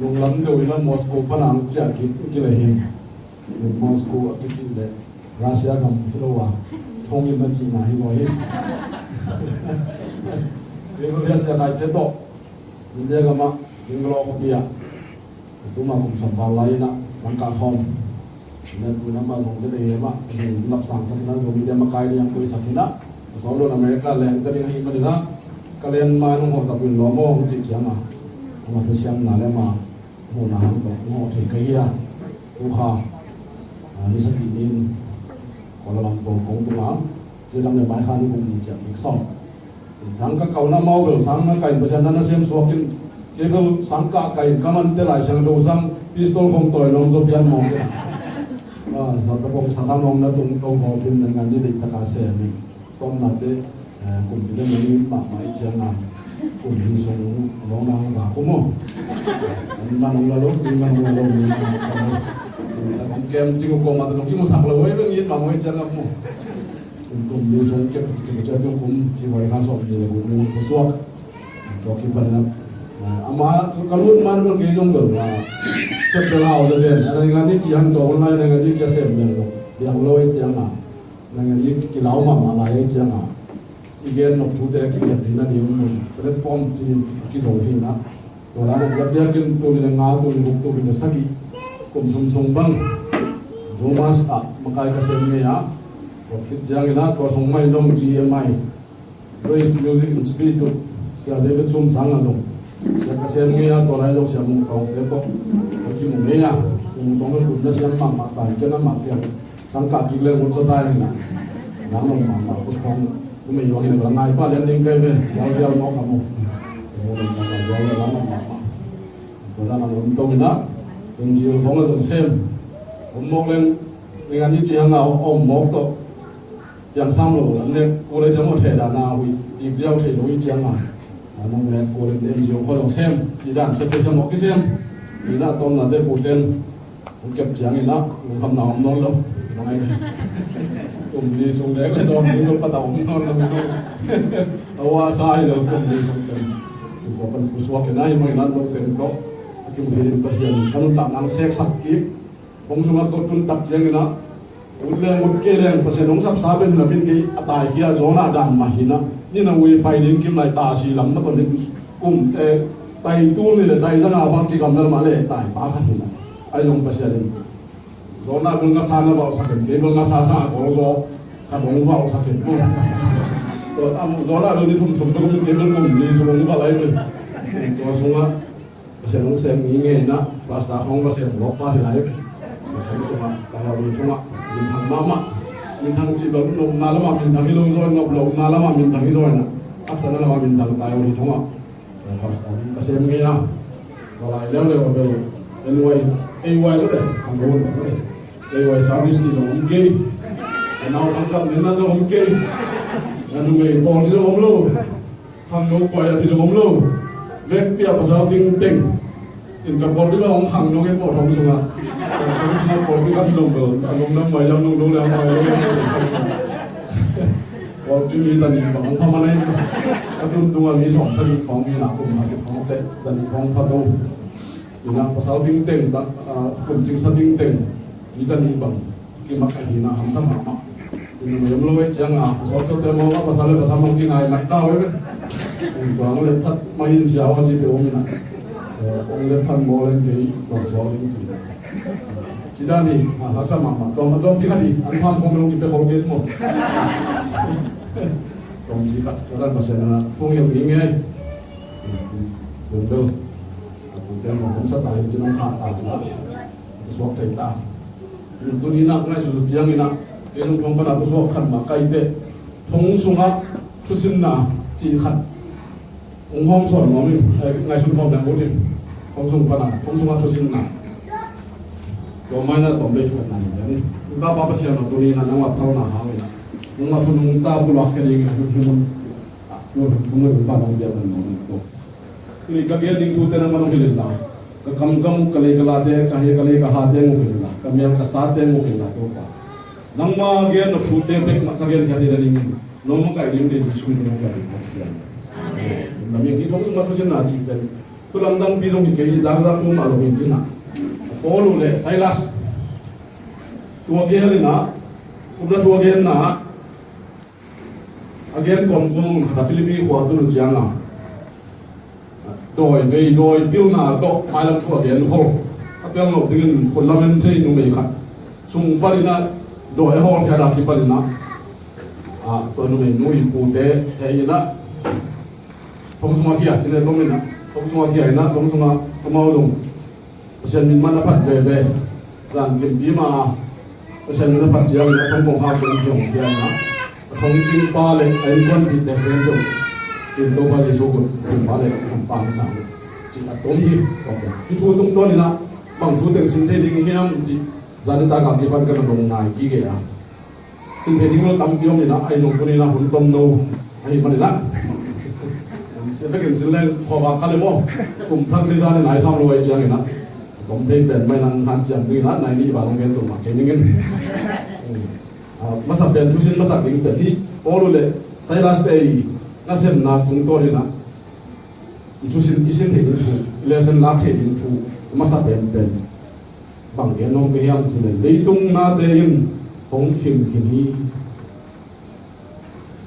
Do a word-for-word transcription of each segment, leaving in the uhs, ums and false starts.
Nunglam deuh in a Moscow pan a hong ciah kik kileh hi. Moscow a kicih leh Russia gam hi lo a, thong in a cihna hi zaw hi. Ringlo hi a, sia kaite tawh India gam ah, Bangalore khuapi ah, tuma kum sawm val lai in a sangkah khawm. Ina tuna mah zong te dei mah, zong lap sang sak in a, zong India makai ding a koih sak in a, a sawt lo in America leng ta ding ahih manin a, ka len ma in hong hawh tak un lawm aw hong cih ciang a, ama thusiamna le ama hong na hang tawh hong hawh thei ka hi a. Tu kha, ah, ni sagih ni in Kuala Lumpur kong tung a, tua dang le mai kha ni kum ni ciang ni sawm. Sang ka kah na, amau bel sang na kah in Pasian na na sem suak in, kei bel sang kah kah in ka man te Lai Siangtho sang pistol khong tawi nong zaw pian mawk in. Ah, sa ta kong sa ta nong na tung tong hawp in na ngan ni deih tak a sem in. Tawmna te, eh, kum ni le nong in mahmah i ciang a, kum ni sung nong na hong va kum aw. Ni ma nong la lo, ni ma nong la lo, ni ma nong la lo. Kum kem cing uh kawm a ta nong kimusak lo, eh, bel ni mahmah i ciang a kum aw. Kum, kum ni sung kep, kep, kep, kum ci vai kha sawm ni le kum ni pusuak. Tua kipan na, ah, ama ka lut man bel kei zong bel, ah, cep bel hau ta zen. Ana nga ni ci han tawh online na nga ni kia sem bel lo. Biang lo i ciang a. Na nga ni kilau mahmah lai i ciang a. I gen nop thute kipiak ding na ding mun. Platform ci kizo hi na. Tua la na biak biak in tul ni le nga, tul ni le guk, tul ni le sagih. Kum thum sung bang. Zoom ah makai ka sem ngei a. Tua khit ciangin a, tua sung mah in dong G M I, Grace Music Institute, Sia David Sum Sang a zong sia ka sem ngei a, tua lai zong Sia Mung Tawng te tawh ka kimu ngei a. Sia Mung Tawng zong tun na siam mahmah ta in, ken a mah piang sang kah kik leng ut zaw ta in a. Lam mahmah, kut khong numei bang in a, ngai pa lian ding kai ve, ziau ziau mawk a mu. Sia Mung Tawng ziau ziau lam mahmah. Tua dan a om tawh in a, N G O khong a zong sem. Om mawk leng, ning a ni ci hang a om mawk tawh. Piang sam lo, an nek kul ei ciang aw, thei dan a hui, ik ziau thei lo i ciang a. A nong nek kul in N G O khua zong sem, i dan sem, sem aw kisem. I na tawmna te pu ten, hong kep ciangin a, hong khamna om nawn lo. Nong ai, kum ni sung lek le dawn ding lo, pata om nawn lo. A wa sa hi lo, kum ni sung ten. Kum pan pusuak in a, hi mang in a, nong ten ko. A kim hi in Pasian, ka nuntak nang sek sak kik. Hong sungah ko tun tak ciangin a, ut leng ut kei leng Pasian hong sapsa pen na bin kei a taikhia Jonah dan mah hi na. Nineveh pai ding kim lai tasi lam mah tawh ni kum, eh, tai tul ni le tai zanga bang kigamdal mah le tai pa khat hi na. Ai zong Pasian in Jonah bel ngasa na vauhsak in, kei bel ngasa sa a kol zaw khat hong vauhsak in. Tua tam Jonah bel ni thum sung tua kum kei bel kum ni sung hong vauh lai bel. Tua sungah Pasian hong sem ngei ngei na, pastor hong va sem lawk pa hi lai. Pasian sungah, ka hau ni thungah, minthang mahmah. Minthang cih bang nopna lamah minthang hi lo zaw, nop lohna lamah minthang hi zaw na. Haksatna lamah minthang ta hau ni thungah. Pastor hong ka sem ngei a. Ka lai leuleu a bel, N Y, A Y lo le, hong hong le. A Y service ti lo om kei. Ka nau tangkap nena lo om kei. Ka numei pawl ti lo om lo. Khangno kuai a ci zong om lo. Vekpi ah pasal ding teng. In ka pawlpi bang hong khangno in pawlthong sungah. Pawlthong sungah pawlpi khat zong bel a lungdam mai, a lungdam mai. Pawlpi mi zan in bang hong pha man a in. A tum tungah mi sawm sa ding khawng mi na kum a kip khawng teh zan in khawng pha to. Ina pasal ding teng, ah, kum cing sa ding teng. Mi zan in bang. Kimak ahihna hamsa mahmah. Ina mayam lo eh ciang a, sawt sawt te maw, a pasal le pasal mang kingai mai ta uh eh. Kum tuang le that mai in sia uh a ci pe om ina. Eh, ong le phan maw le kei, tuang suak in ci. Ci dan hi, a, haksa mahmah. Tuang a tuang pi khat hi, an pham khong long kipe khol kei maw. Tuang pi khat, tuang dan Pasian na, khong yau ni ngei. Tuang bel. A kum te maw, khong sa ta hi, ci nong kha ta hi. Suak thei ta. Tuni in a ngaihsut ciangin a, kei lungkham pan a pusuak khat mah kai teh, thong sungah thusinna cih khat Hong hawm sawn nuam ing, eh, ngaihsun khawm leng ut ing. Hong sung pana, hong sungah thusinna. Tua mai na tawm lei thuatna ni, ni. Ka Pa Pasian aw, tuni na nang a phalna hangin, nang a thu nungta pulak kei ding, hi mun, ah, mun, mun, mun, pa nong biak nang nong ko. Tuni ka gen ding thute nang ma nong hilh in la. Ka kamkam, ka lei ka late, ka he ka lei ka hate nguk in la. Ka mial ka sate nguk in la, Topa. Nangma gen nop thute bek mah ka gen khia thei nadingin, nong makaih ding Jesu min tawh ka thum hi. Amen. Amen. Hih thong sungah thusinna cih pen, thu lamdangpi zong hi kei hi, zakzak thu mah zong hi ci-in ah, Paul uh le Silas tua gen in ah, upna thu a genna ah, a gen kawmkawm un khat a Philippi khua tun uh ciangin ah, dawi vei, dawi pilna tawh mailam thu a gen khol. A pial loh dingin khut lamen thei numei khat sung panin ah, dawi a hawlkhia dak hi panin ah, ah, tua numei nu i pute hei in ah, thong sungah khia, cine tong in ah, thong sungah khia in ah, thong sungah amau zong Pasian min man a phat veve. Zan kimpi mah a Pasian min a phat ciangin a thong kong hau kong kiong pian a, a thong cing pa le a innkuanpihte khempeuh in Topa Jesu kut tung pa le tung pa na sang ci a tom hi. Hih thu tungtawn in ah bang thu teng sim thei ding hiam cih zan nitak a kipan ka na dong ngai kik e a. Sim thei ding lo tampi om in ah, ahi zong tuni in ah hun tomno ahih manin ah, sim bekin sin leng khua vak kha le maw, kum thak ni zan in ah i sam lo ahih ciangin ah, tom thei pen mah in ah hanciam ding in ah, nai nih val hong gen tung mah kei ning in. Ah, masa pen thusin masak ding pen hih Paul uh le Silas te i nasemna tungtawn in ah, i thusin, i sin theih ding thu, i lesson lak theih ding thu, a masa penpen bang gen nuam ka hiam cih leh, leitung nate in hong khimkhim hi.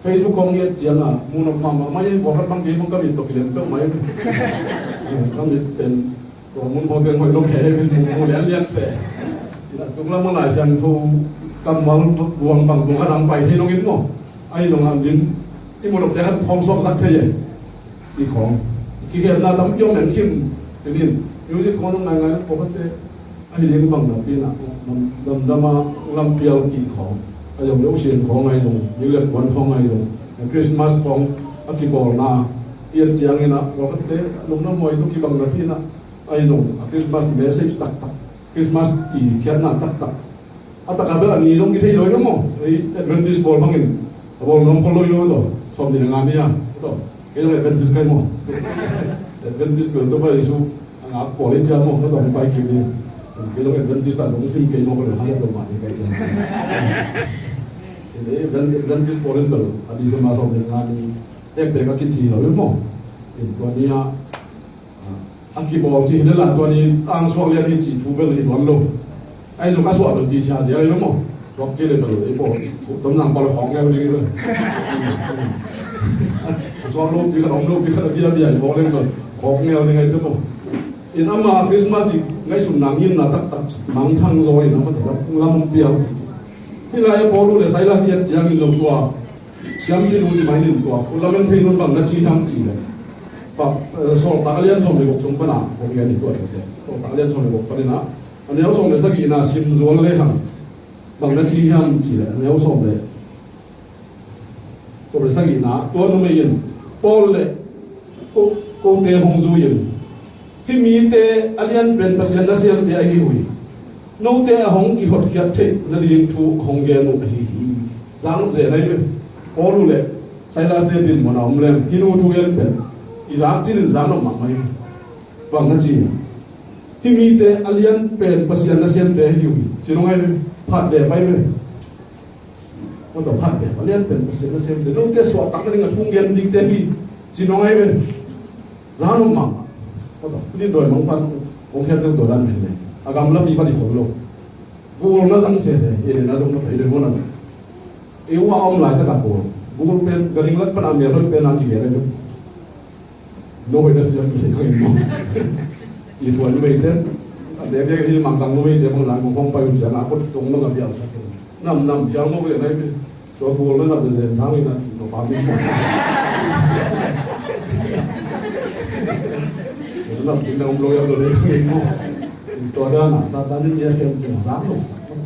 Facebook khong i et ciangin ah, mu nop mahmah mai, bawlkhat bang kei bang ka mit tawh kilem peuhmah hi. Ka mit pen tua mun khawng teng hoih lo kei, mu, mu lianlian se. Ina tung lam a Lai Siangtho kammal buang bang buang khat ang pai thei nong in maw. Ahi zongin lim i mu nopte khat khawng suaksak thei e. Cih khawng. Kikhemna tampi om, en khim. Cih nin music khawng nong ngaingai lo, pawlkhatte ahi ding bang napi-in ah, lam, lamdang a lampial kik khawng. A zong le u sin khawng ahi zong, music kuan khawng ahi zong, Christmas khawng a kibawlna i et ciangin ah, pawlkhatte lungdam huai tawh kibang napi-in ah, ahi zong a Christmas message taktak, Christmas i khiatna taktak. A takah bel a ni zong kithei lo hi maw. Ei Adventist pawl bangin a bawl nuam khol lo hi lo tawh. Sawmnih le nga ni a tawh. Kei zong Adventist ka hi maw. Adventist pawl tawh pai Jesu a ngak pawl hi cia maw. Ka tawh hong pai kik ni. Kei zong Adventist a dong sim kei maw ka lo hang lo mah ni ka hi cia. Ei Advent-, Adventist pawl in bel a December sawmnih le nga ni tektek a kici lo hi maw. In tua ni a A kibawl cih hi le la, tua ni angsuak lian hi cih thu bel hi tuan lo. Ahi zong a suah bel ti sia zia hi lo maw. Suak kei le bel ei pawl domnang pawl khawk ngel ding hi lo. A suak lopi khat, om lopi khat a bia bia hi bawl leng bel khawk ngel ding ahi te maw. In ama Christmas i ngaihsutna ngimna taktak mangthang zaw in ama lam hong pial. Hih lai-ah Paul le Silas i et ciangin lo tua siampi nu ci mai nin tua, u lamen thei nun bang na ci hiam cih leh, fa, eh, Sawltak a lian sawm le guk sung pana hong gen hi tua, tua, Sawltak a lian sawm le guk panin ah, a neu sawm le sagihna sim zual le hang bang na ci hiam cih leh, a neu sawm le, sawm le sagihna, tua numei in Paul le ko, kote hong zui in, hih mite a lianpen Pasian nasemte ahi uh hi. Note a hong kihotkhiat theih nading thu hong gen uh ahi hi. Zang nop zen ahi ve. Paul uh le Silas te dinmun a om leng hih nu thugen pen i zak cinin zak nop mahmah hi. Bang na ci, hih mite a lianpen Pasian nasemte ahi uh hi, ci nong ahi ve. Phat dep ahi ve. Mawtaw, phat dep a lianpen Pasian nasemte, note suahtak nading a thu gen dingte hi, ci nong ahi ve. Zang nop mahmah. Mawtaw, nin dawimangpa'n hong khiat deuh tua dan mah hi le, a gamlapi pan i khol lo. Google na zang sese, ei le na zong, mawtaw, ei le na zong. Ei uh a om laitak a Google, Google pen, galing lak pan a mial hoih pen a kigen ahi ve. No hoih na siam thei khang in maw. I thuan numeite, a dek dek hi Mangkang numeite bang lang kong hong pai uh ciang a kot tong bang a pial sak in. Nam nam pial mawk le nai ve. Tua Google na nap zen sang in a ci no pa mi maw. Nam ci na om lo yam lo le khang in maw. Tua dan a Satan in mi a khem cing sang lo.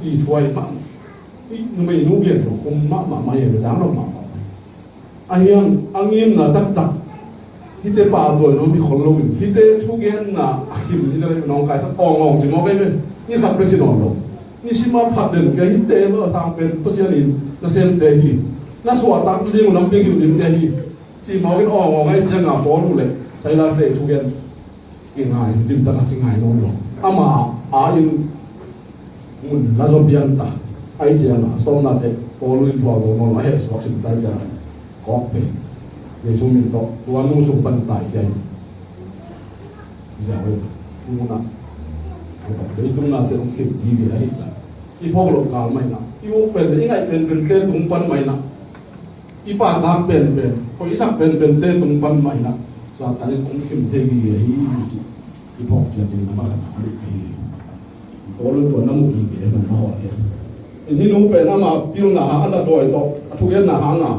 I thuai mah. I numei nu gen lo khum mahmah mah hi ve, zang lo mahmah. A hiang, a ngimna taktak. Hihte pahtawi nuam hi khol loin, hihte thugenna a khim hi na le nawngkaisak awngawng ci mawk ei ve. Ni khat bek hi nawn lo. Nisim a phat den kei hihte lo a tang pen Pasian in nasemte hi. Na suahtak ding uh lam bek hilh dingte hi. Ci mawk in awngawng ei cianga Paul uh le Silas te thugen kingai, limtak a kingai nawn lo. Ama a in mun la zaw pian ta. Ai cianga sawmnate Paul in thuak lo nawn lo a heh suak sim ta ai cianga kawk pe. Jesu min tawh tua nu sung pan tai hiai. Ziau in muna. Leitung nate hong khim hi ve ahi ta. I phawk lo kal mai na. I uk pen le i ngaih pen pen te tung pan mai na. I pahtak penpen, hoih i sak penpente tung pan mah in ah Satan in kong khim thei ngei hi, ci. I phawk ciat ding na mah khat a dik hi. Paul in tua na muh hi ve, man mah hawh hi. In hih nu pen ama pilna hang a na dawi tawh a thugenna hang a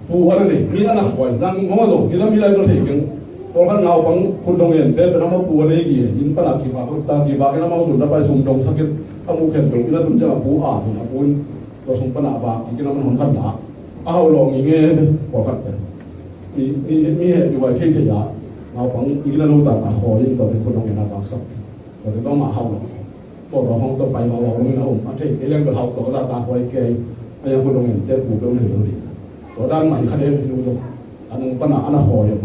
pu a na nei, mi a na khawi, nang hong a zong hi lam hi lai tawh thei keng. Pawlkhat naupang khut dong en pen pen ama pu a nei hi. In pan a kivak ta, kivak in ama sun ta pai sum dong sak in a muh khen dong in a tun ciang a pu a, a pu in tua sung pan a vak kik in a man hong khat la. A hauh lawh ngei ngei pawlkhat pen. Mi, mi, mi heh mi huai thei thei a, naupang i na lo ta a khawi in tua te khut dong en a baksak. Tua te tawh mah hauh lawh. Tua tawh hong tua pai mah lawh lo in a um a thei kei leng tua hauh tua ka za ta khawi kei. A yang khut dong en te pu peuh na hi lo ding. Tua dan mah hi kha deuh hi lo. A nung pan a a na khawi a.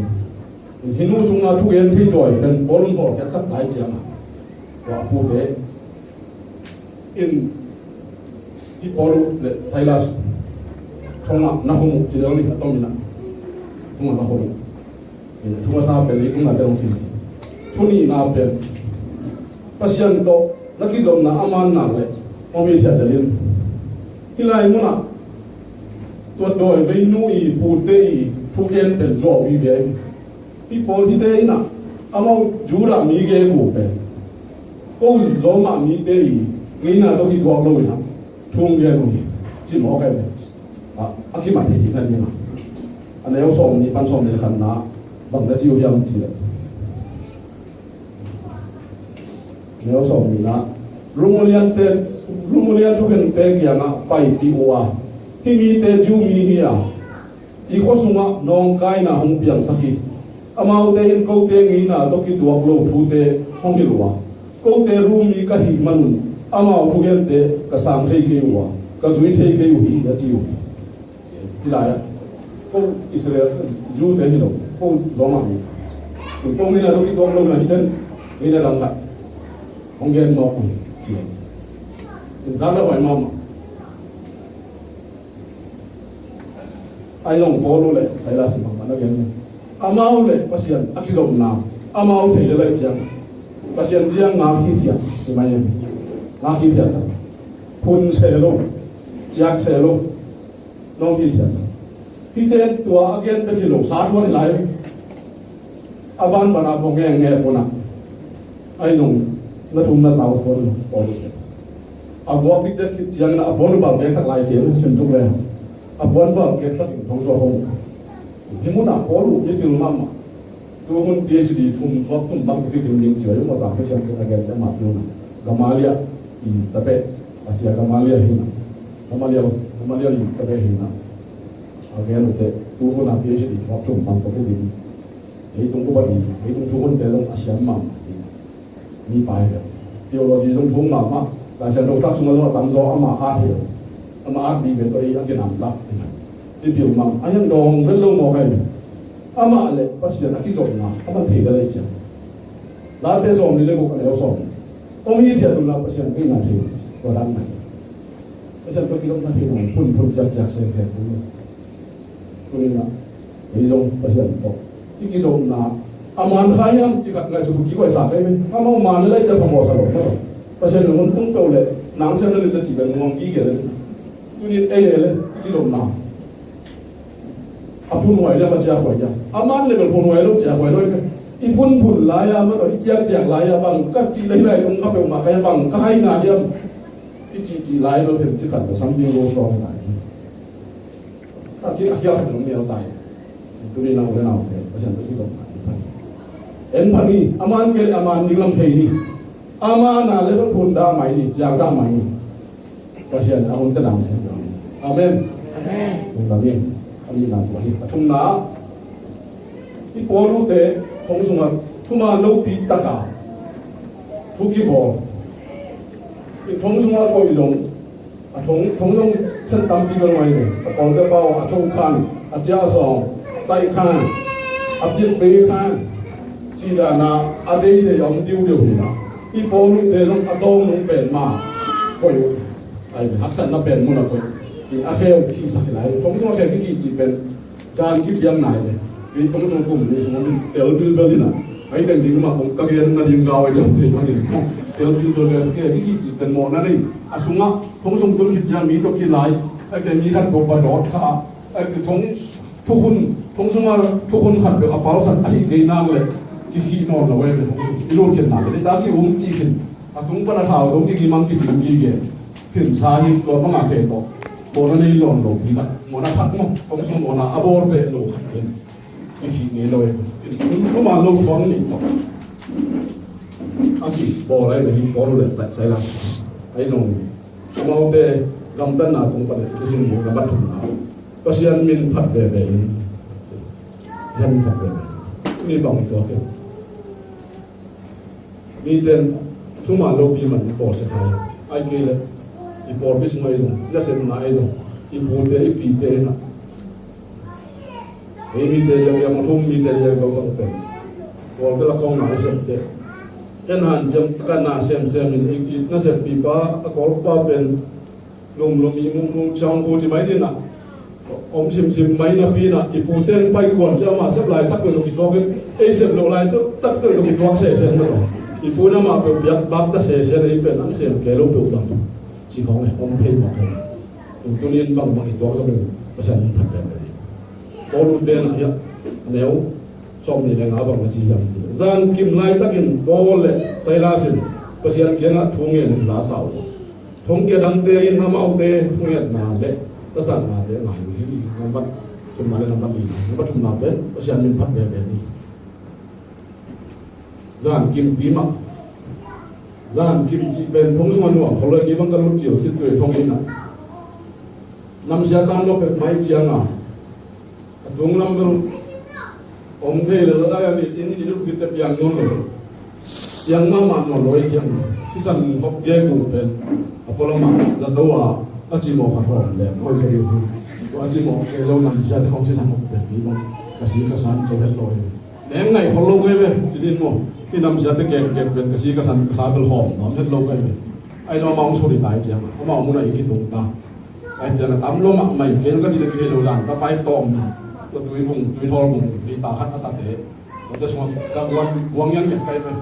Hih nu sung a thugen thei dawi pen Paul in hawlkhiatsak lai ciang a. Tua a pute in hih Paul le Silas thong ah na hong uh ci lel ni a tom in ah. Thong ah na hong uh. Thu masa pen i tung na te hong khin. Thu nihna pen Pasian tawh na kizopna a manna le om i thiat delin. Hih lai munah tua dawi vei nu i pute i thugen pen zuau vive. Hih Paul hihte in ah amau Judah mi gegu pen ko Roma mite i ngeina tawh kituak lo in ah thu hong gen uh hi. Ci mawk ei ve. A, a kimat hi na ding a. A neu sawm nih pan sawm nih khatna bang na ci uh hiam ci leh. Neu sawm nihna. Rum uliante, rum ulian thukhente kiangah paipih uh a, hih mite Jew mi hi a, i khua sungah nawngkaina hong piangsak hi. Amaute in kote ngeina tawh kituak lo thute hong hilh uh a, kote Rum mi ka hih manun amau thugente ka sang thei kei uh a, ka zui thei kei uh hi, a ci uh hi. Hih lai-ah ko Israel, Jew te hi lo, ko Roma mi. Ko ngeina tawh kituak lo na hi den, ngeina dang khat hong gen mawk uh hi, ci. In zak na huai mahmah. Ai zong Paul uh le Silas in bangmah na gen uh. Amau le Pasian a kizopna amau thei lel ahih ciang Pasian ziang ngak hithiat hi mai hi. Ngak hithiat. Phun se lo, ciak se lo, nong hithiat. Hihte tua a gen bek hi lo, sa thuan hi lai. A ban ban a pong nge nge pona. Ai zong na thum na tau thuan lo, Paul uh. A vuak dik dek khit ciangin a puan uh bal keksak lai ci, sim tuk le. A puan bal keksak in thong suak hong. Hih munah Paul uh mipil mahmah. Tu hun PhD thum, thuak thum bang kipia kim ding ci, a yuk mawtak Pasian tawh a gente mah pi uh na. Gamaliel i tabeh, a sia Gamaliel hi na. Gamaliel, Gamaliel i tabeh hi na. A gen uh teh, tu hun a PhD thuak thum bang kipia ding. Leitung upa ding, leitung tu hun te zong a siam mahmah ding. Mi pai ve. Theology zong thum mahmah. Laisiangtho tak sungah zong a tamzaw amah at hi. Amah at ding ve tawh ei a kinam lak. Ti piu mang a hiang dawng vel lo mawk ahi. Amah le Pasian a kizopna a man thei lel ahih ciang. Late sawm nih le guk a neu sawm. Om hithiat unla Pasian ngeina thei. Tua dan mah. Pasian tawh kizopna thei nang phunphun ciakciak sengsen phun lo. Tuni-in ah ei zong Pasian tawh i kizopna a man kha hiam cih khat ngaihsut uh kikoihsa kei ve. Amau man le lai ciang phamawh sa lo mah tawh. Pasian in hong tung peuh leh nang siam le lit a cih pen muang gige le. Tuni-in ei le i kizopna a phunhuai hiam, a ciakhuai hiam? A man le bel phunhuai lo, ciakhuai lo hi ve. I phunphun lai-a mah tawh i ciakciak lai-a bang ka cih le hi lai tung kha peuhmah ka hiam, bang ka haina hiam? I cihcih lai lo pen cih khat tawh something goes wrong lai. A ki, a ki a khat nong nial tai. Tuni-in a u le naute Pasian tawh kizopna en pha ni. En pha ni, a man kei le a man ding lam thei ni. A man a le phun dah mai ni, ciak dah mai ni. Pasian a hun tadang sian. Amen. Amen. Hun lam in, a nihna tua hi. A thumna, Hih Paul ute thong sungah thuman lopi taka thu kibawl. Hih thong sungah koih zong a thong, thong zong sen tampi bel mai ve. A kawlte pau a tho khan, a ciah a sawng taih khan, a piak pe khan, cih dana a deidei a om diudeu hi na. Hih Paul ute zong a dawng nung pen ma koih uh. Ai, haksatna pen mun a koih. Hih a kheu khihsak hi lai. Thong sungah kheu kikhih cih pen dan kipiak nai le. Hih thong sung kum nih sungah min tel bilbel hi na. Ai, teng ding mah kong ka gen na ding gau ai deuh thei mah ding. Tel bilbel ve, kheu kikhih cih pen mawhna nei. A sungah thong sung tun khit ciang mi tawh kilai. Ai, teng mi khat tawh va dawt kha. Ai, thong thukhun, thong sungah thukhun khat peuh a palsat ahih kei nak leh kikhih nawn lo ai ve. I lut khin nak leh ta ki um cih khin. A tung pan a thau dong kiki mang kicing kike. Khin sa hi tua banga fe tawh. Mawhna nei lawn lo hi khat. Mawhna thak maw. Thong sung mawhna a bawl peh lo khat pen. Kikhih ngei lo e. Thuman lo thuang nih tawh a kibawl ai ve. Hih Paul le Silas. Ai zong amaute gamtatna tung pan e. Thusim ding lam a thumna. Pasian min phat veve in. Pasian min phat veve. Mi bang tua ke. Mite in thuman lopi man i pawlsia thei. Ahih kei leh i pawlpi sung ahi zong, i nasepna ahi zong, i pute i pite in ah, ei mite liang liang, a thum mite liang liang bang pen, pawl ka la kawng na i septe, en hanciam ka na semsem in, i, i naseppipa a kawlpa pen, lum lum i mung mung ciang pu ci mai ding ah. Om simsim mai napi in ah, i pu teng pai kuan ciang amah sep laitak peuh lo kituak in, ei sep loh laitak peuh lo kituak sese in maw. I pu in amah peuh biak bak ta sese in, ei pen ang sem kei lo peuh bang ci khawng e, om thei mawk e. Tuni in bangbang i tuak zong in Pasian min phat pen pen. Paul ute in ah hiah a neu sawmnih le nga bang a ci hiam cih leh, zan kim laitakin Paul le Silas in Pasian kiangah thu ngen in la sa uh. Thongkia dangte in amaute thungetna le lasaknate ngai uh hi. Nambat thumna le nambat lina. Nambat thumna pen Pasian min phat veve ni. Zan kimpi mah. Zan kim cih pen thong sungah nuam khol lo, kei bang ka lut cil sit tuai thong in ah. Namsia tam lo pek mai cianga a tung lam bel om thei le, la ai a mit in i lut bit te piang nawn lo. Piang mahmah nawn lo i ciang. Sisan hop gegu pen a pualamah zato a a cimawh khat hawm le, hoi thei uh hi. Tua a cimawh kei lo namsiate khawng sisan hop pen hi bang ka si ka san co het lo hi. Neng ngai khol lo kei ve, ci din maw. I namsiate kek kek pen ka si ka san ka sa bel hawm nuam het lo kei ve. Ai lo amah hong suri tai ciang, amah hong mun a i kitung ta. Ai cian a tam lo mahmah in, ken ka cih leh kei lo dan ka pai tawm ni. Tua tui bung, tui thawl bung, mi ta khat a tate. Tua te sungah ka guang, guang yang ngiat kai pen.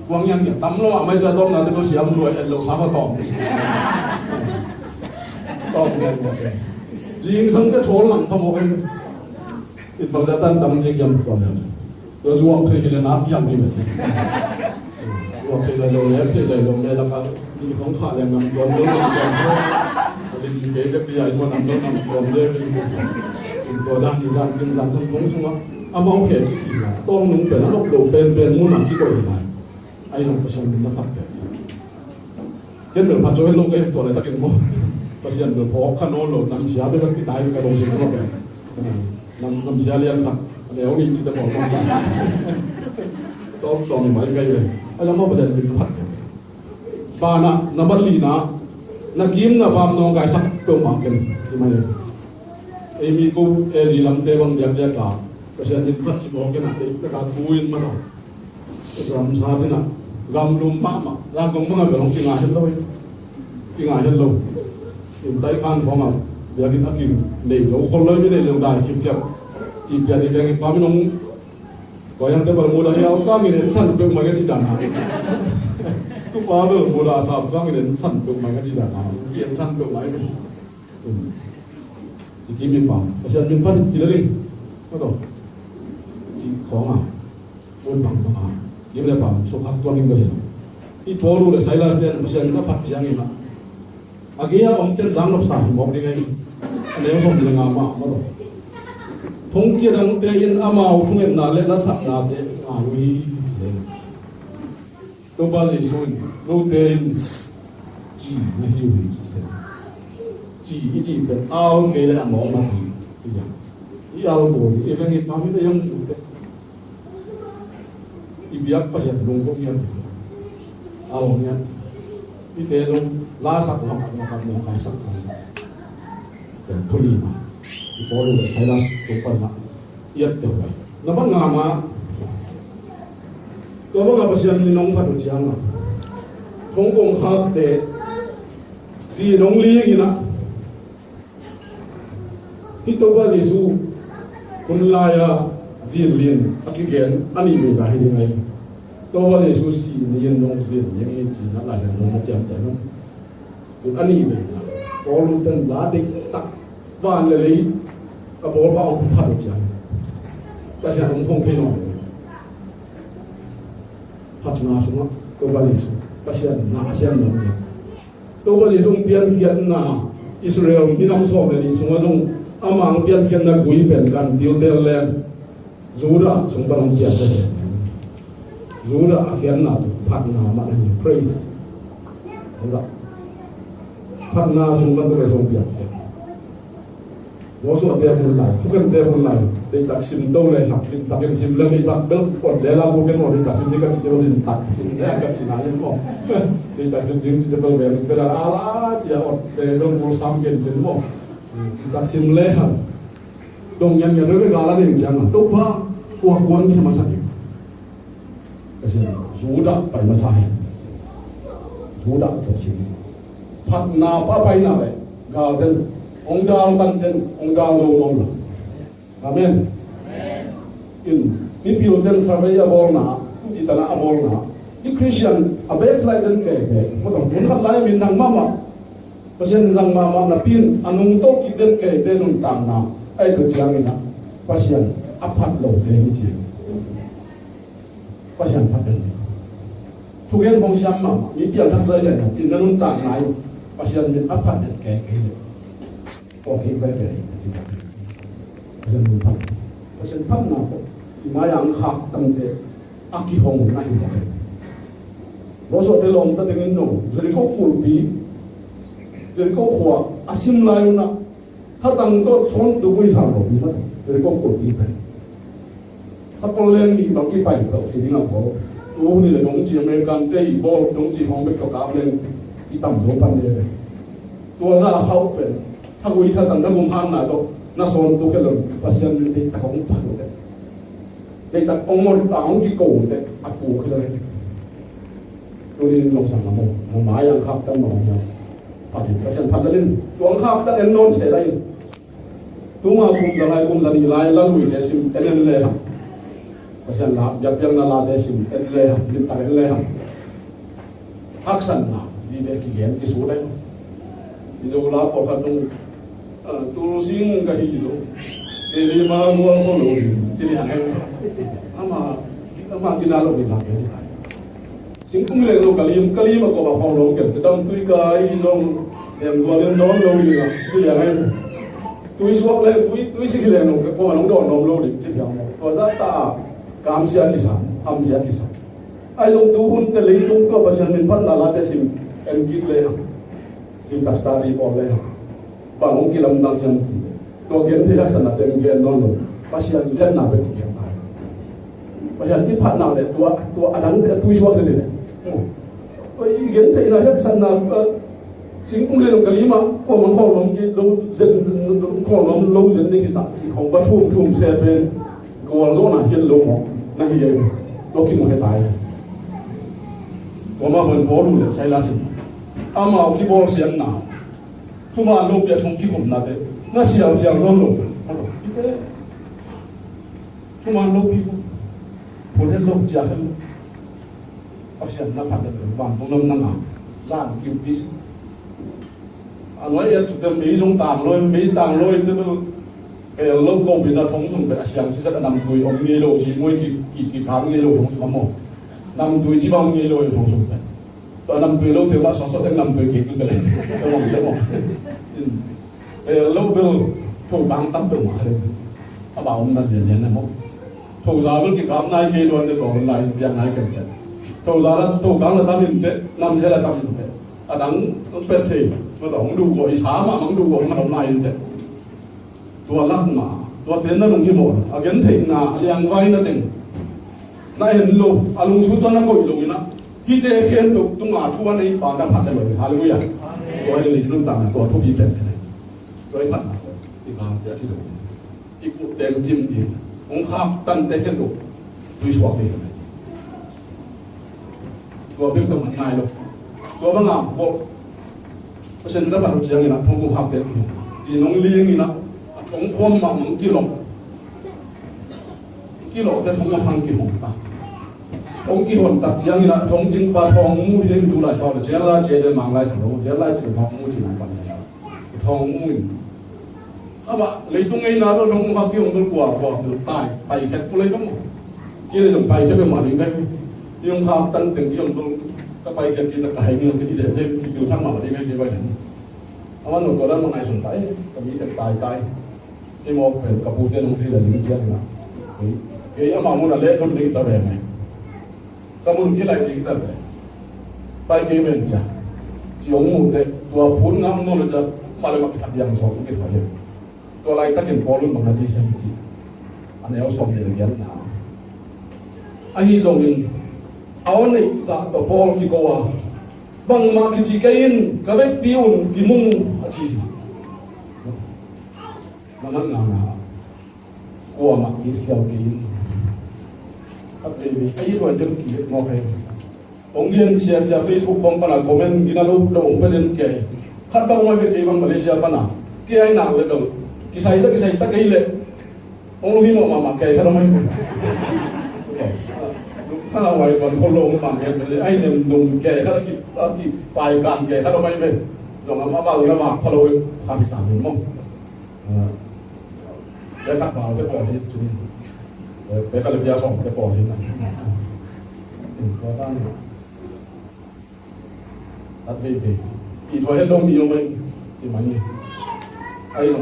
Guang yang ngiat tam lo mahmah in, cian tawm na te lo siam lo, et lo sa ka tawm ni. Tawm ngiat ngiat. Zingsang te thawl lang phamawh in. In bang za tan tam ni giam tawm ngiat. Tua zuak thei hi le nak kiang hi mah. Zuak thei lai lo le, thei lai lo le, lak a ni khong kha le ngam tuan lo, ngam tuan lo. Tua din kei ka pi ai mo nam lo ngam tuan le. Tua dan ni zan kin zan thong thong sungah amau khe ki ki la. Tawng nung pen a lok lo pen pen mun a kikoih hi lai. Ai nong Pasian min na phat pen. Ken bel phat zo het lo ka hi tua laitakin maw. Pasian bel phawk kha nawn lo, namsia bel ka kitai ka dong sin maw. Nam, namsia lian khat a neu nih cite maw. Tawm tawm hi mai ka hi ve. A lam maw Pasian bel phat. Banah, na bat lina, na kim na pam nawngkaisak peuhmah ken hi mai. Ei mi ko, ei zi lamte bang diakdiak a Pasian min phat ci maw ken a, ei taka thu in mah tawh. Ramsa ding ah, gamlum mahmah, zangkong bangah bel hong kinga het lo hi. Kinga het lo. In tai khan khawngah biakinn a kim nei lo khol lo hi, mi nei lo dai khipkhiap. Cih pian i veng i pa min hong, koi hangte bel mudah hiau ka min en san peuh mai ka ci dan a. Tupa bel mudah a sap ka min en san peuh mai ka ci dan a. Ki en san peuh mai. I kim i pam Pasian min phat in ci le ding. Ka tawh ci khawng a, mun bang bang a, kim le pam sukkhak tuan ding ka hi. I Paul le Silas te Pasian min a phat ciangin a, a gei a om ten zang nopsa hi mawk ding a hi. A neu sawm ding a nga mah mah lo. Thongkia dangte in amau thungetna le lasaknate ngai uh hi. Topa Jesu in, note in ci na hi uh hi, ci se. Ci i cih pen au kei le a mawkna hi, ci ciang. I algo i veng i pam i na yong u te. I biak Pasian lungkong ngiat. Algo ngiat. I te zong lasak lam a, lasak lam a, lasak lam a. Te thuli ma. I Paul le Silas to pan ma. Iat te pai. Na bang nga ma. Tua bang a Pasian min hong phat uh ciang a, hong kong khak te. Zi nong ling ina. Hih Topa Jesu hun lai-a zin lin a kigen a nih veina hi ding ahi. Topa Jesu si ni in nong zin ni a ngi cina Lai Siangtho na ciamteh nong. Hun a nih veina Paul ten la deih tak van le lei a bawl pa hong phat uh ciang. Ka sian hong hong phei nawn. Phatna sungah Topa Jesu Pasian na a siam nawn. Topa Jesu hong piankhiatna Israel minam sawm le nih sungah zong ama hong piankhiatna gui pen kan tiltel leng Judah sung pan hong piang ka sia. Judah a khiatna phatna mah na hi. Praise. Judah. Phatna sung pan Topa Jesu hong piang. Mawsuahte hun lai, thukente hun lai, deihtak sim to le hak, deihtakin sim le deihtak bel, pawt le la, bukin maw, deihtak sim ding ka ci te, deihtak sim le hak ka ci na in maw. Deihtak sim ding ci te bel, bel, bel, ala, ci a, pawt le bel, bul sam gen cin maw. Deihtak sim le hak. Dong ngian ngian, bel, bel, gala ding ciang a, Topa, kua kuan khia masa ding. Ka sim, Judah pai masa hi. Judah ka sim. Phatna pa paina le, gal den, hong gal tan den, hong gal zo nuam lo. Amen. In, mipil den survey a bawlna, citana a bawlna, i Christian a backslide den kei te, mawtaw, mun khat lai min nang mahmah, Pasian zang mahmah napi in, a nungto kik den kei te nuntakna, ai tu ciangin a, Pasian a phat lo te hi ciang. Pasian phat den. Thugen hong siam mahmah, mi piangthak zai zen, in na nuntakna in, Pasian min a phat den kei kei le. Kawk hi bai bai. Pasian min phat. Pasian phatna ko. I mai-ah hong khaktan'te a kihong na hi mawk hi. Mawsuahte lawmta dingin no. Jeriko kulpi. Jeriko khua a sim lai un ah. Hatang tawh sawn tuk uh i sang lo hi mah. Jeriko kulpi pen. Kha pawl leng nih bang kipai tawh kei ding a pawl. Tu hun i le dong ci American te i bawl dong ci hong bek tawh kap leng i tam zo pan le. Tua za a khauh pen. Tha gui tha tang tha gum hang na tawh na sawn tuk khe lo Pasian min deihtak hong phat uh te. Deihtak hong mawh a hong kiko uh te. A pu khe lo. Tuni in lawngsang na maw. Na mai ang khak tan maw. Phat in Pasian phat na lin. Tua ang khak tan en nawn se lai in. Tuma kum za lai, kum za nih lai, la luite sim en en le hang. Pasian la, biakpiakna late sim en le hang, limtak en le hang. Haksatna, ni ve kigen kisut ai. I Zo la pawlkhat tung, ah, tul sing ka hi zo. Kei ni ma rual ko lo hi, ti ni hang en. Ama, ama kina lo ni tak en. Singkung leng lo ka lim, ka lim a kawm a khawng lo kem, ka dam tui ka i zong, sem dual in dawn lo ding a, tui a ngai. Tui suak leng, tui, tui sik leng lo, ka kawm a nong dawn lo ding, ci piang lo. Tua za ta, kam sia kisa, am sia kisa. Ai zong tu hun te leitung tua Pasian min phat lala te sim, en kik le a. Sim tak study pawl le a. Bang hong kilamdang hiam ci. Tua genthei haksatna teng gen nawn lo. Pasian liatna bek kigen ta. Pasian kiphatna le tua, tua a dangte a tui suak le le. Tua i gentheihna haksatna, eh, singkung le lo ka lima, kua mang khawng lom ki lo zen, khawng lom lo zen ding hi ta. Ci khawng va thum thum se pen, gual zawhna hiat lo maw. Na hi ei. Tua kimu he ta ei. Tua mah bang Paul le Silas in. Amau kibawlsiatna. Thuman lopi a thong kikhopnate na sialsial nawn lo. Thuman lopi ko. Phun het lo, ciah het lo. Pasian na phat het lo, vantung lam na ngah. Zan kiu pi si. A nuai et suk te mei zong tang lo, mei tang lo in te bel. Pel lo ko pi na thong sung te a siang si sat a namtui om ngei lo, si muai ki, ki, ki kang ngei lo thong sung a maw. Namtui ci bang ngei lo in thong sung te. Tua namtui lo te mah suaksuak teng namtui kik tu te le. Tua mah le maw. In, eh, lo bel thokang tam peuh mah le. A ba om na lian lian na maw. Thoza bel kikap nai kei luan te tua hun lai piang nai ken te. Thoza la, thokang la tam in te, nam he la tam in te. A dang pet thei, ma tawh hong duh gawh i sa mah hong duh gawh hong dom nai in te. Tua lak mah Tuate na lunghimawh a, gentheihna a liangvaina teng na en lo, a lungsim tawh na koih lo in ah, hihte khempeuh tungah thu a neipa na phat a lo hi. Halleluiah. Tua hi lei nuntakna tua thupi pen hi. Tua hi phatna tua i kamte a kizom, i kuh teng cim ding, hong khak tante khempeuh tuisuak ding. Tua bek tawh man ngai lo. Tua bangah bawh Pasian na phat uh ciangin ah thong kong khak pen ci nong ling in ah, a thong khuam mahmah hong kilawh. Kilawhte thong a phang kihong ta. Thong kihon tak ciangin ah thong cingpa thong mu hi ding tu lai pau le, cian lai cia de mang lai sa lo, cian lai cia de mang mu ci lai pau le. Thong mu in. Amah leitung ngeina lo, thong mu khak kihong dul kua kua dul tai pai khet pu lei ka mu. Kei lei zong pai khet pe mah ding ka hi. Hong khak tan teng kihong dul ka pai khet kei ta ka hai ngiang ka hi de de ki piu thang mah ding ka hi de bai ding. Amah nong tua dan mah ngai sun ta e, ka mi tek tai tai. Kei mawk pen ka pute nong thei la ding kiang na. Kei, kei amah mun a leh thon ding ta ve mai. Ka mun kilaih ding ta ve. Pai kei ven cia. Ci hong mu teh tua phun ngam nawn lo cia. Mah le mah kithat diang sawm kithat hi. Tua laitakin Paul un bang na ci hiam ci. A neu sawm nih le giat na. Ahi zongin a aw neih zah tawh Paul kiko a, bangmah kici kei in, ka vekpi un kimu a ci hi. Na man ngana kuamah it khial kei in. A veivei a it huai deuh ki it mawk hei. Hong gen siasia Facebook khong pana comment gina lo lo hong pe den kei. Khat bang hong ai ve kei bang Malaysia pana. Kei ai nak le lo. Kisai ta kisai ta kei le. Hong lunghi mawh mahmah kei khat hong ai ve. Thang a huai tuan khol lo hong mang gen le ai nem dum kei khat a ki, a ki pai kan kei khat hong ai ve. Zong a ma ma lo na ma pha lo ve. Pha ki sa ve mawh. Pekhat pau te pawl hi cun, pekhat le pia sawm te pawl hi na. Tua ta ni. At vei vei. I tua het lo mi om ai. I man ni. Ai lo.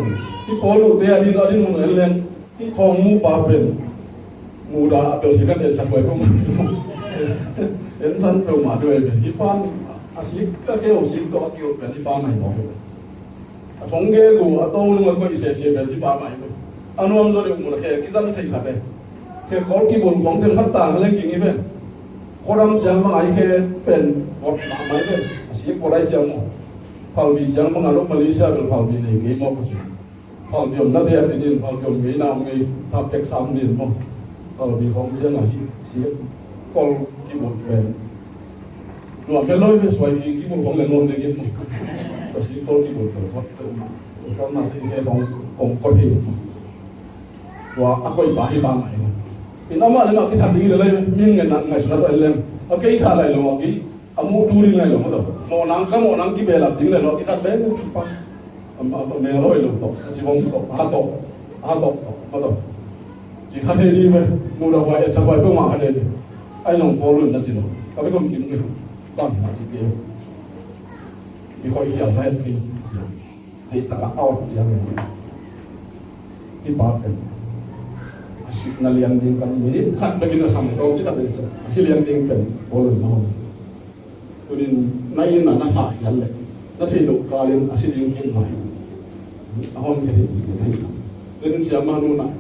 Hi pawl lo te a din a din mun en leng. Hi thong mu pa pen. Mu da a pel hi kan en san huai ko. En san pel ma duai pen. Hi pan a sik ka ke o sik to a ki o pen hi pa mai mo. A thong gel uh a to lung a koih sese bel hi pa mai lo. A nuam zaw deuh mun a khe kizang thei khat e. Khe kol kibun khong theng khat tang a leng ging hi pen. Khuadam ciang bang ai khe pen vot mahmah hi pen. A sik vot ai ciang maw. Phalbi ciang bang a lo Malaysia bel phalbi nei kei maw ko ci. Phalbi om na te a ci din phalbi om ngei na om ngei thap tek sam din maw. Phalbi khong ciang a hi sik kol kibun pen. Nuam pen loi ve suai hi kibul khong le nuam ding in. Ka si kol kibul khong kot te um. Kol na te he khong kong kot hi. Tua a koi pa hi pa mai. In amah le mah kithat ding le lai mi ngen na ngai suna to en lem. A kei tha lai lo a kei. A mu tu ding lai lo ma to. Mo nang ka mo nang kibelap ding lai lo kithat be pa. Am, am, meng lo i lo to, a ci bawng to, a to, a to, a to. Ci kha thei ding ve, nu da huai, et sa huai peuhmah kha thei ding. Ai nong pawl un na ci lo, ka ve kom kim ke, bang na ci ke. I khoi hial hai thei, thei taka out ciang. I pa pen. A si na lian ding kan mi, khat bekin a sam to, ci ta pen sa. A si lian ding pen, pawl un na hong. Tunin na inn ah na khah khial leh na theih loh kalin a si ding khin lai. A hon khia thei ding na inn ah. Tunin siamah nu nah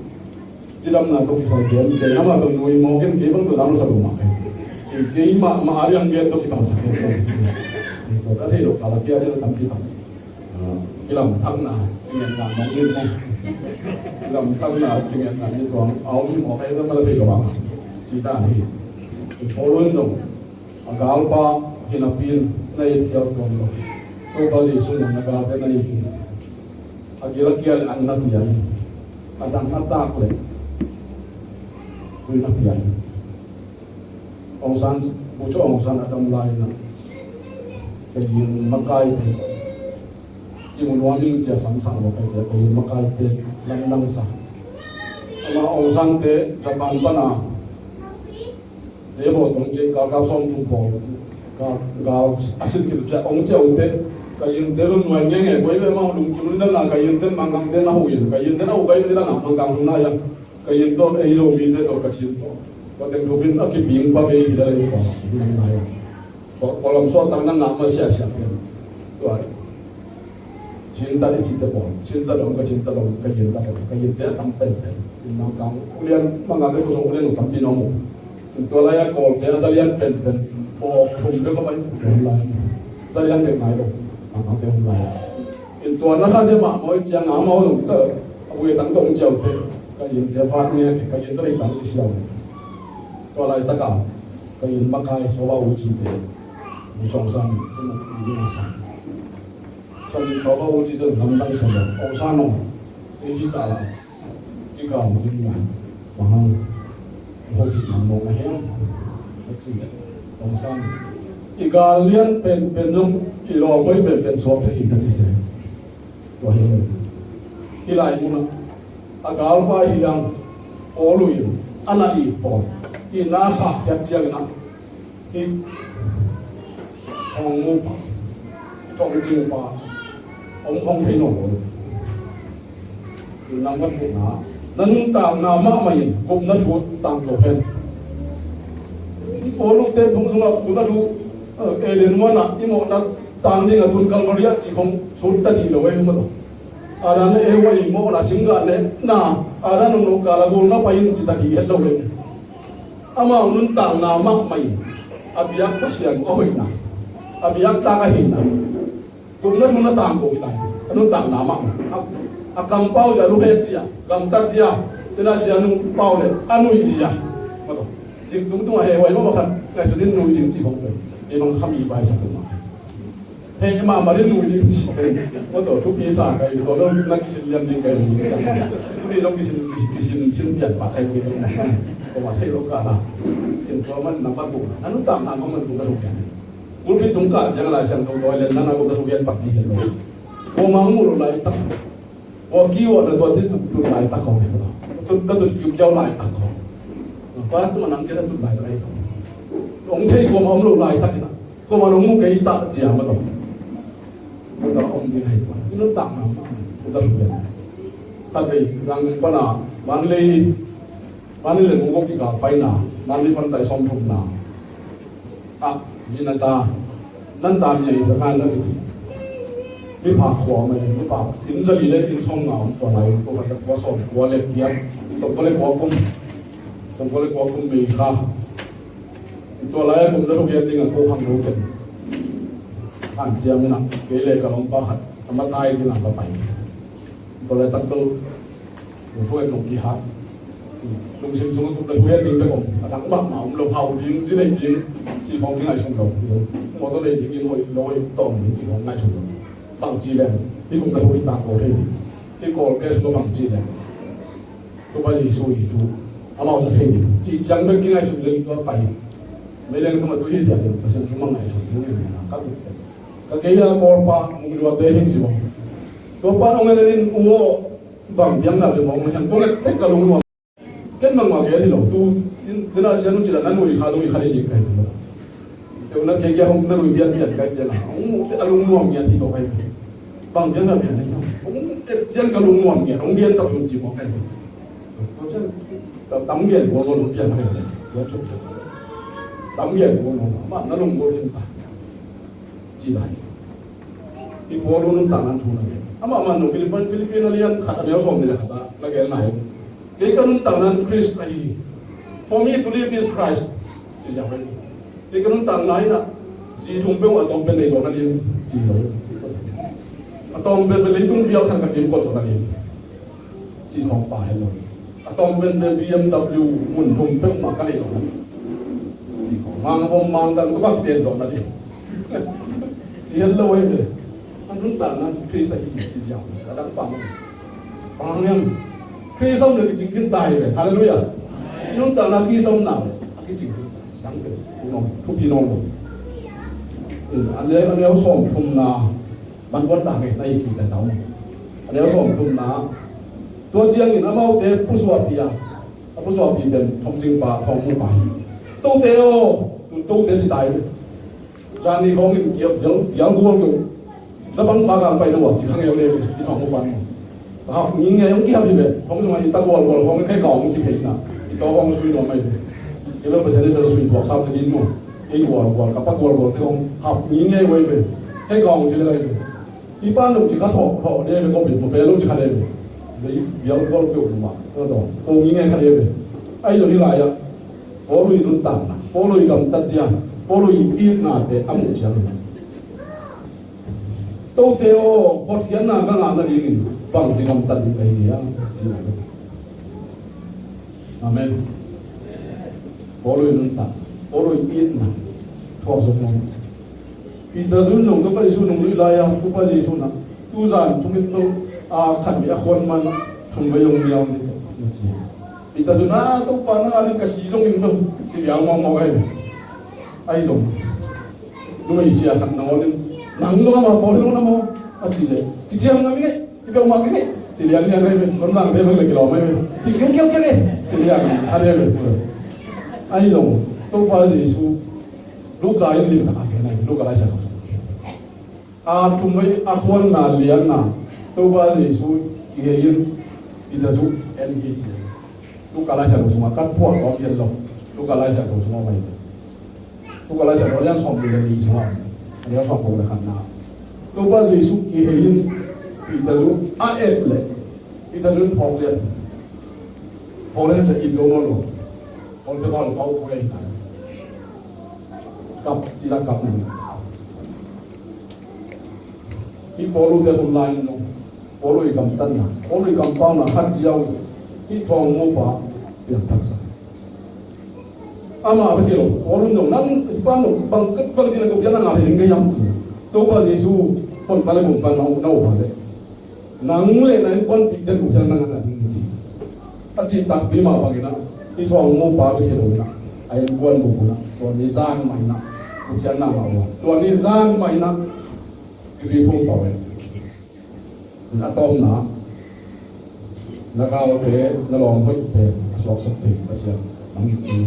cidamna tawh kisai gen kei, amah tawh nui mawk in kei bang tawh dam sa lo mah kei. Kei mah mah a riang gen tawh kibang sa kei. Ka theih loh kal a kia ding a tampi tam. Kilamthakna cingetna mawk in kei. Kilamthakna cingetna ni tuang a om hi mawk kei, ka la thei ka bang. Ci ta ni. Paul in dong. A galpa hi napi in na it khial tuan lo. Topa Jesuh in na galte na it hi. A gil a kial an na pia hi. A dang a tak le tui na pia hi. Aung San, Bogyoke Aung San a dam lai in a, ka yin makai te kimu nuam ing cia samsang lo kai te, ka yin makai te lamdang sa. Ama Aung San te Japan pana Debo tong cik gal kau sawm thum pawl gal a sin kil cia ong cia ute. Ka yin te lun nuai nge nge koi ve mau lung kim lun na ka yin te mangkang te na hu yin ka yin te na hu kai ve na mangkang lun na ya. Ka yin to ei lo mi te to ka chin to. Ka teng thupin a kiping pa kei hi da lei pa na ya. Ko lam suak tak na ngah ma sia sia pen. Tua. Cinta i cihte pawl, cinta dong ka cinta dong, ka yinte dong, ka yinte a tam penpen. Mangkang ulian, mangkang te kuzong ulian tampi na om uh. Tua lai-a Kawlte a zalian penpen, pawk thum bek a pai, zalian bek ngai lo, mangkang te hong lai. Tua na kha sia mahmah ciang a mau dong ta, a vui tang dong ciau te, ka yinte vat nge, ka yinte lei tang i siau. Tua laitak a, ka yin makai Sawva U Cite, Sawmsang, Sawmsang. Sawm Sawva U Cite lamdang sa lo, Sawmsang no, ei hi sa la, i ka mu ding na, mahang, ho ki nam no na hiam, Sawmsang. I gal lian penpen zong, i lawm hoih penpen suak thei hi ka ci se. Tua hi, hi lai mun a, a galpa hi ang, Paul in, a na it pawl, i na khak khiat ciangin a, hih thong mu pa, thong cing pa, om khong thei nawn lo. Nang vat bukna, na nuntakna mahmah in gupna thu tangko hen. I Paul lungte thong sungah gupna thu, eh, Eden huan ah i mawhna tang ding a tun Calvary ah cih khong sut ta dih lo ei maw. Adam le Eva i mawhna singgah le na, Adam nunglo kal a gol na pai in ci ta dih het lo ei. Amau nuntakna mahmah in a biak Pasian a hoihna, a biak tak ahihna, gupna thu na tangko hi lai. A nuntakna mahmah, a, a kampau zia, a luhet zia, gamtat zia, tina sia nung pau le a nuih zia. Maw taw, zing tungtung a heh huai mawk a khat ngaihsun in nuih ding cih bang pen ei bang khami pai sak tum a. Heh mahmah in nuih ding ci. Maw taw, thupi sa kai, tua lo na kisin lian ding kai. Thupi lo kisin, kisin, kisin, sin pian pa kai. Ko ma thei lo ka na. Kin tua man na pat bu. A nuntakna mahmah in gupna thu pian. Pulpit tung kah ciang Lai Siangtho tawi lian na na gupna thu pian pak ding hi lo. Ko ma mu lo laitak. Ko kiu na tua ti tut laitak ko. Tut, tut kiu kiau laitak ko. Pastor man ang kena tut laitak ko. Ong thei ko ma om lo laitak ina. Ko ma nong mu kei ta cia ma tawh. Ko ta om ding hai tua. I nuntakna ma. Ko ta hu ding. Khat vei lang pana Manlei, Manlei le Mungkok kikal paina, Manlei pan tai sawm thumna. Ah, mi na ta, nan ta mi a i sa kan na kiti. Mi pha khua mai, mi pha in za li le in sawm nga om tua lai, ko ka ta kua sawm, kua le kiam, to ko le kua kum, to ko le kua kum mei kha. Tua lai a kum na thuk hian ding a ko khang lo ken. An ciam ina, kei le ka lawmpa khat, a matai ding a ka pai. Tua lai tak bel, kum thuk hian nong kihat. Lungsim sung kum na thuk hian ding bek om. A dang mahmah om lo, hau ding, di nei ding, ci khawng ding ngaihsun lo. Mawtaw nei ding in hoih lo, hoih tawm ding ci khawng ngaihsun lo. Bang ci leng, hi kum na thuk hi tang ko thei ding. Hi Kawlte sung bang ci leng. Topa Jesu hi thu. Amau sa thei ding. Cih ciang bek kingaihsut leng tua pai. Meileng tungah tu hi zia leng Pasian thu mah ngaihsut leng ngen ngen a ka tut. Ka kei a Kawlpa mungluate hi ci mawk. Topa nong en in u aw bang biakna le mawk na hiam kong et tek ka lungnuam. Ken bangmah gel hi lo tu. Ina sia nu cila na nui kha dong i kha dei ding ka hi lo. Teu na kei kia hong na lui bian bian kai ciang a hong mu a lung nuam ngiat hi tawh kai. Bang bian na bian na hong et ciang ka lung nuam ngiat hong bian tak lung ci mawk kai. Ko ciang tam ngiat ko lo lung bian kai. Ko cuk ciang tam ngiat ko lo ma na lung ko hin ta. Ci lai. I Paul nuntakna thu na ngen. Amah man no Philippi, Philippi na lian khat a neu sawm ni le khat a na gel nai. Kei ka nuntakna in Khrist ahi hi. For me to live is Christ. Ci ziau ahi. Kei ka nuntakna in a zi thum peuh a tawm pen nei zawhna ding ci zo. A tawm pen pen leitung vial khat ka kim kawt zawhna ding. Ci khawng pa hen lo. A tawm pen pen B M W mun thum peuh mah ka nei zawhna ding. Ci khawng mang vom mang dang tuk a kiten zawhna ding. Ci hen lo ahi ve. A nuntakna in Khrist ahi ci ziau. Ka dang pa mah. Bang hang hiam? Khrist om le kicing khin ta hi ve. Halleluiah. I nuntakna Khrist omna ve. A kicing khin ta. Dang ve. Thu nong, thupi nong lo. A neu, a neu sawm thumna. Bang kuan ta ve. Na i ki ta tau. A neu sawm thumna. Tua ciangin amaute pusuahpih a. A pusuahpih pen thawngcingpa, thawngmupa hi. Tote aw. Tote ci ta hi ve. Zan ni khawng in kial, kial, kial gual gual. Na bang pa gang pai lo a, ci khang el le, ci thawng pan. Hap ni nge, hong kihap hi ve. Hong sung a i ta gual gual khawng in hei khawng ci phei na. I to khawng sui lo mai ve. I lo pa seni lo sui thuak sam te din mo. Ei gual gual, ka pa gual gual te khawng hap ni nge wai ve. Hei khawng ci le lai ve. Hih pan dong ci kha thawh thawh de ve, ko bit mo pe lo ci kha de ve. Lei bial kual peuh mah na tawh ko ngi ngai kha de ve. Ahi zong hih lai-ah Paul i nuntakna, Paul i gamtat zia, Paul i itnate a muh ciangin, Tote aw, hotkhiatna ka ngah nadingin bangci gamtat ding ka hi hiam? Ci mah. Amen. Paul i nuntak, Paul i itna thuak zong mawk. Peter zun zong Topa Jesu nung lui lai-a, Topa Jesu na, tuzan thum in lo, a khat beh a khuan man thum beh zong niau ni, na ci. Peter zun a, Topa na ngalin ka si zong in lo, ci liang mawkmawk ahi. Ahi zong numei sia khat nangawn in, nang zong amah pawl in lo na maw, a cih leh, kiciam ngam ing ei, i peuhmah keng ei, ci lianlian ahi ve. Lamdang te bang le kilawm ahi ve. Hi kiungkial keng ei, ci lian a ahi ve. Ahi zong Topa Jesu Luka in limtak a gen ahi, Luka Laisiangtho sung a thum beh a khuanna lianna, Topa Jesu kihei in Peter zu en hi ci. Luka Laisiangtho sungah kan phuah tawm hian lo. Luka Laisiangtho sungah om ahi. Luka Laisiangtho a lian sawmnih le nih sungah om. A lian sawmthum le khatna. Topa Jesu kihei in Peter zu a et leh Peter zu in phawk lian. Phawk lian ciah it zo nawn lo. Phawk lian ciah pau pau ahi. Kap, ci la kap ning. Hih Paul te hun lai in lo. Paul i gamtatna, Paul i kampauna khat ziau in, hih thawngmupa piangthaksak. Amah bek hi lo, Paul in zong nang, hih pa in zong bang, bang ci na gupkhiatna ngah ding ka hiam ci. Topa Jesu honpa le gumpa na, na upa le, nang le na innkuanpihte gupkhiatna ngah ding hi ci. A cih takpi mah bangin ah, hih thawngmupa bek hi lo in ah, a innkuan bup un ah, tua ni zan mah in ah gupkhiatna ngah uh a, tua ni zan mah in ah kitui phum pah uh hi. A tawpna, na galte na lawm hoih pen a suaksak thei Pasian nang hi.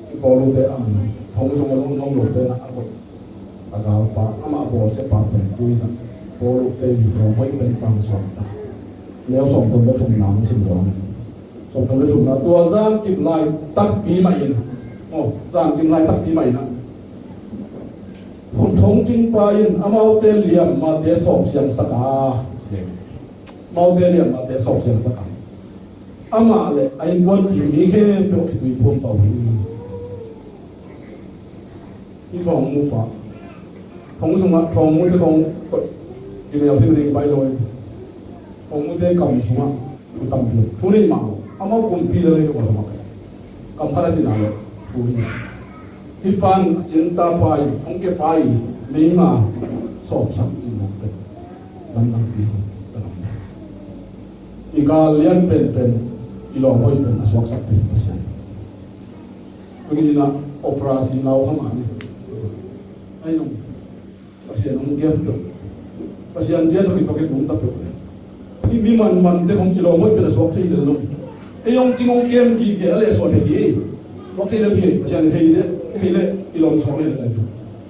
I Paul te ang thong sung a lungnuam lo pen a kut a galpa, amah bawlsiapa pen tu in ah Paul te i lawm hoih pen pang suak ta. Neu sawmthum le thumna ang sim lo. Sawmthum le thumna, tua zan kip lai takpi mah in, aw, zan kip lai takpi mah in ah, hun thong cingpa in amaute liammate sawpsiangsak a, amaute liammate sawpsiangsak a, amah le a innkuanpih mi khempeuh kitui phum pah uh hi. Hih thawngmupa, thong sungah thawngmute khong koih, kimel thei ding pai lo hi. Thawngmute kam sungah thu tam ding, thu nei mah lo. Amau kumpi le lei lo mah lo. Kam khat a cina le thu hi. Hih pan a cinta pai, hong ke pai, meima sawpsak cina le. Lamdang pi, lamdang. I gal lian penpen, i lawm hoih pen a suaksak pen Pasian. Tuni in ah operasi lau kha mah ni. Ahi zong Pasian hong giat peuh. Pasian giat hong i paket hong ta peuh. Hih mi manmante hong i lawm hoih pen a suak thei lel lo. Ei hong cing hong kem gige a leh suak thei hi. Suak thei lel hi. Pasian hei leh, hei leh i lawm suak lel lel.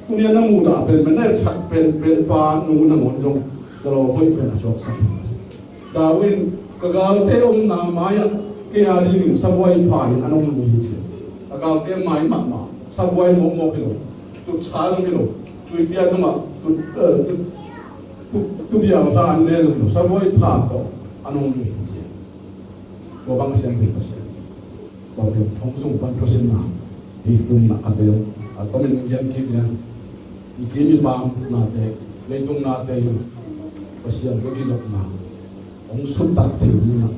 Tuni a na mudah penpen, na etsak penpen pa nung nangawn zong na lawm hoih pen a suaksak. David in, ka galte omna mai-ah kei a dingin sabuai pha in an om hi ci. Ka galte mai mahmah, sabuai mawkmawk hi lo, tutsa zong hi lo, tuipi a tungah tu, eh, tu, tu, tu biangsa an ne zong hi lo, sabuai pha tawh an om hi ci. Tua bang siang hi Pasian. Tua pen thong sung pan thusinna hi. Tuni-in a khat vei a tomin gen kik lian. I kim i pam nate, leitung nate in Pasian ka kizopna hong suttak thei ding a,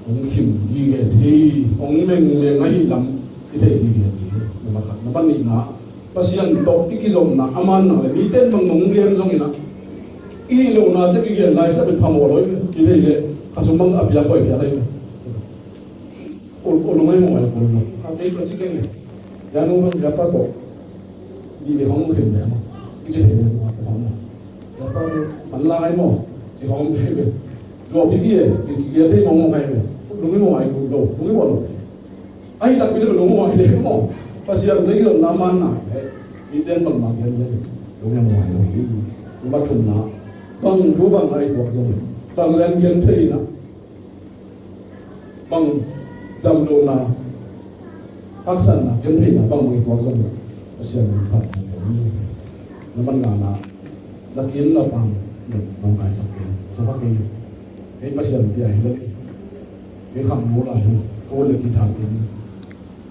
hong khim gige thei, hong mengmeng ahih lam i thei gige thei. Number khat. Number nihna, Pasian tawh i kizopna a manna le mite in bang hong gen zongin a, i hih lohnate kigen lai siah pen phamawh lo i thei leh, kha sung bang a piak hoih piak lai. Ol, ol, lungai mawh ai kul lo. A kei tua ci keng e. Ya nu bang ya pa ko. Ni le hong khen le ma. Ki ci le ma ko ma. Ya pa ko man la ai mo. Ci hong be be. Lo pi pi e. Ki ki ya te mo mo ai be. Lungai mawh ai kul lo. Lungai mawh lo. Ai tak pi le lungai mawh ai le mo. Pasian te ki lo na man na. Ni ten bang ma gen le. Lungai mawh ai lo. Ni ma thum na. Bang thu bang ai tuak zong. Bang len gen thei na. Bang damlohna, haksatna, gentheihna bang bang i tuak zong Pasian min phat. Na man ngana, Na kim na pam, na, na ngaisak kei. Sa ka kei. Kei Pasian bia hi lo. Kei kham lo lai lo. Ka ut le guitar pen.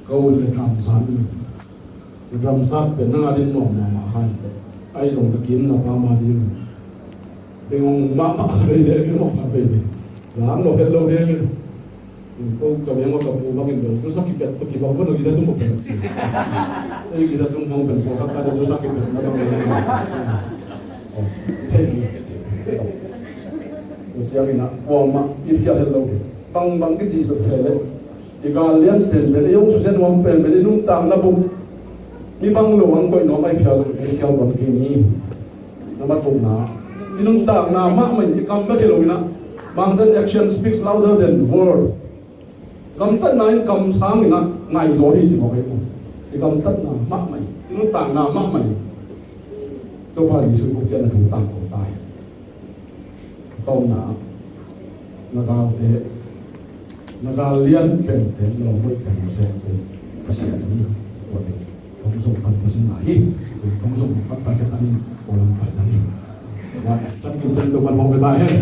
Ka ut le drum san. Ka drum san pen na ngah ding nuam mahmah kha hi. Ahi zong na kim na pam a ding. Ding hong mahmah kha dei dei, ding hong kha dei dei. Lang lo het lo ding. Ko ka meng ko ka pu bangin lo, tu sa kipet, tu kibang ko no kita tu mo pen. Eh, kita tu mo pen ko ka ka tu sa kipet na bang. Oh, cek ni. Ko ciang ina, ko ma, it kia hello. Bang bang ki ci so hele. I gal lian pen pen, i ong su sen wang pen pen, i nuntak na buk. Mi bang lo ang ko i no mai pia so, i pia bang ki ni. Na mat buk na. I nuntak na ma mai, i kam ba ki lo ina. Bang den action speaks louder than word. Gamtatna in kamsang in a ngai zaw hi ci mawk hi. I gamtatna mahmah in, i nuntakna mahmah in Topa Jesuh ko kiang a nuntak ko tai. Tawmna, na galte, na gal lian pente na lawm hoih pen na sawk zen. Pasian in ko ding kong zong pan Pasian na hi. Kong zong pan Pasian na hi. Ko lam pan na hi. Wa, tan kin tan Topa mawk pe ta hen.